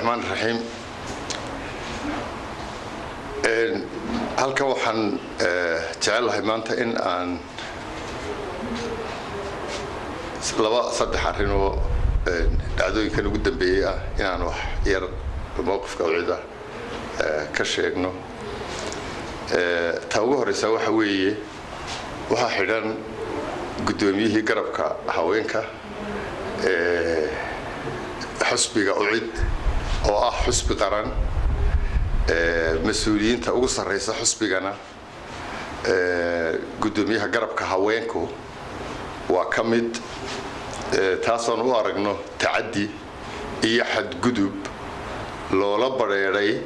Raxmaan raxiim. Halkan waxaan jecelahay maanta in aan laba saddex arrin oo dhacdooyinkan ugu dambeeyey ah inaan wax yar mowqifka UCID ka sheegno. Ta ugu horeysa waxa weeye, waxaa xidhan guddoomiyihii garabka haweenka xusbiga UCID, oo ah xusbi qaran, mas-uuliyiinta ugu sarreysa xusbigana guddoomiyaha garabka haweenku waa ka mid. Taasoon u aragno tacaddi iyo xadgudub loola badheedhay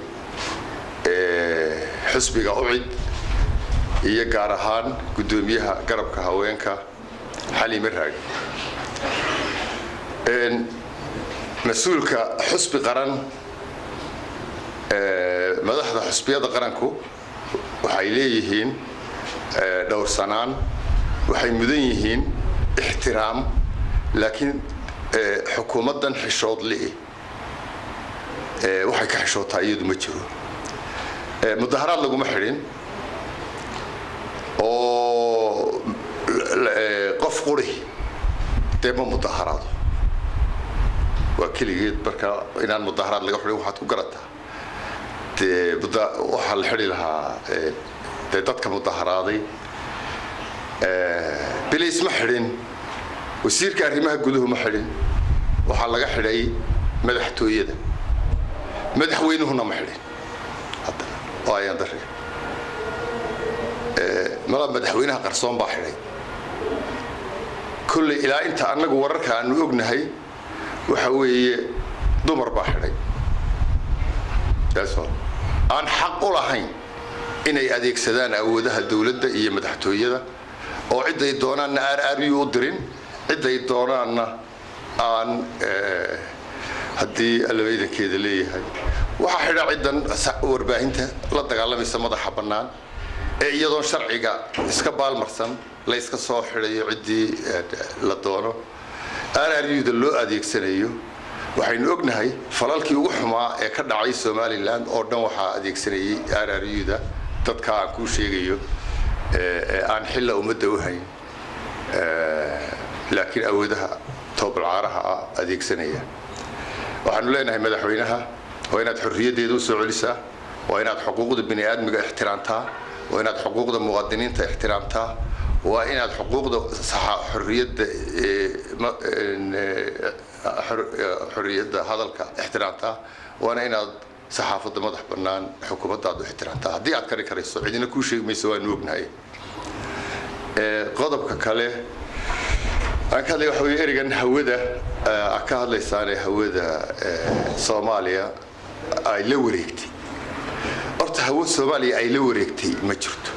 xusbiga UCID iyo gaar ahaan guddoomiyaha garabka haweenka Xaliime Raagi. Mas-uulka xusbi qaran, madaxda xusbiyada qaranku waxay leeyihiin dhowrsanaan, waxay mudan yihiin ixtiraam, laakiin xukuumaddan xishood li'i waxay ka xishootaa iyadu ma jiro. Mudaharaad laguma xidhin oo qof quri dee ma mudaharaado, waa keligeed. Marka inaan mudaharaad laga xidhin waxaad ku garataa, dee waxaa la xidhi lahaa dee dadka mudaharaaday. Bilays ma xidhin, wasiirka arrimaha guduhu ma xidhin, waxaa laga xidhay madaxtooyada, madaxweynuhuna ma xidhin. Haddana oo ayaan darre mala madaxweynaha qarsoon baa xidhay. Kolley ilaa inta annagu wararka aanu ognahay waxa weeye dumar baa xidhay. That's all. Aan xaq u lahayn inay adeegsadaan awoodaha dowladda iyo madaxtooyada oo cidday doonaanna RRU u dirin, cidday doonaanna aan haddii allabaydankeeda leeyahay. Waxaa xidha ciddan warbaahinta la dagaalamaysa madaxa bannaan ee iyadoon sharciga iska baalmarsan la iska soo xidhayo ciddii la doono, RRU-da loo adeegsanayo. Waxaynu ognahay falalkii ugu xumaa ee ka dhacay Somaliland oo dhan waxaa adeegsanayay RRU-da, dadka aan kuu sheegayo ee aan xilla ummadda u hayn, laakiin awoodaha toobalcaaraha ah adeegsanaya. Waxaanu leenahay madaxweynaha, waa inaad xorriyaddeeda u soo celisaa, waa inaad xuquuqda bini aadmiga ixtiraamtaa, waa inaad xuquuqda muwaadiniinta ixtiraamtaa, waa inaad xuquuqda xorriyadda xorriyadda hadalka ixtiraamtaa, waana inaad saxaafadda madax bannaan xukuumaddaadu ixtiraamtaa haddii aad kari karayso. Cidina kuu sheegi mayso, waanu ognahay. Qodobka kale aan ka hadlaya waxa weye ereygan hawada aad ka hadlaysaane, hawada Soomaaliya ay la wareegtay. Horta hawo Soomaaliya ay la wareegtay ma jirto.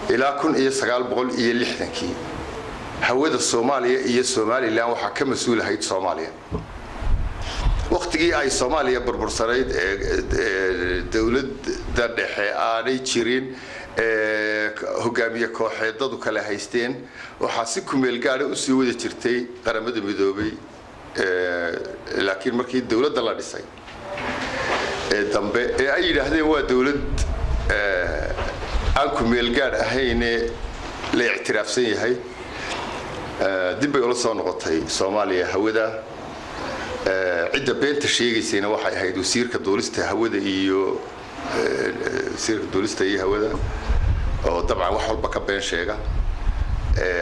Ilaa 1960-kii hawada Soomaaliya iyo Somaliland waxaa ka mas-uulahayd Soomaaliya. Waktigii ay Soomaaliya burbursanayd ee dowladda dhexe aanay jirin, hogaamiye kooxeedadu kale haysteen, waxaa si kumeel gaada usii wada jirtay Qaramada Midoobay. Laakiin markii dowladda la dhisay ee dambe ee ay yidhaahdeen waa dowlad aan kumeel gaadh ahayne la ictiraafsan yahay, dib bay ula soo noqotay Soomaaliya hawada. Cidda beenta sheegaysayna waxay ahayd wasiirka duulista hawada iyo wasiirka duulista iyo hawada, oo dabcan wax walba ka been sheega,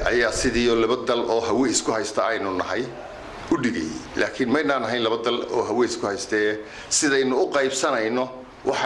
ayaa sidiioo laba dal oo hawe isku haysta aynu nahay u dhigayay. Laakiin maynaan ahayn laba dal oo hawe isku haystee, sidaynu u qaybsanayno.